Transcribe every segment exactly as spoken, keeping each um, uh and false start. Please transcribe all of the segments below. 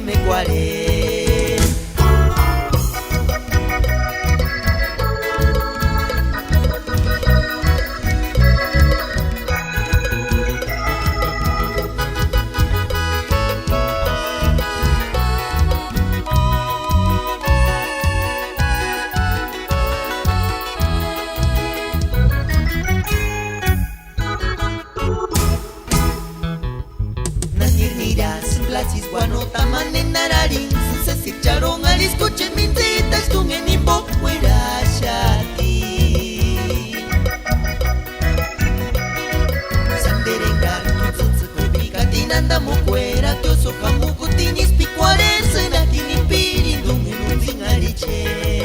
Mekuarhe. Nanirnira sïmplasis guanota manenararinksï, sésiri charhonharhiskucheni mintsitaxtunheni jimbo ueraxati. Sánderu engaru t'u tsïtsïkupikatini andamukuera, tiósïo kamukutini ísï p'ikuarhesïnhakini pírintunheni untsinharhicheni.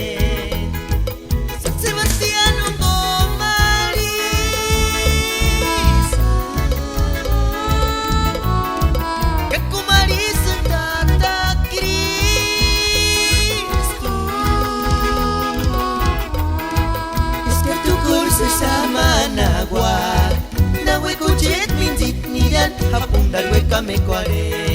San Sebastián jongomari, kekumarhisïnga Tata Kristu. Eskari t'u kóru sési amanauaka, náuekucheti mintsita nirani japuntarhu uekamekuarhe.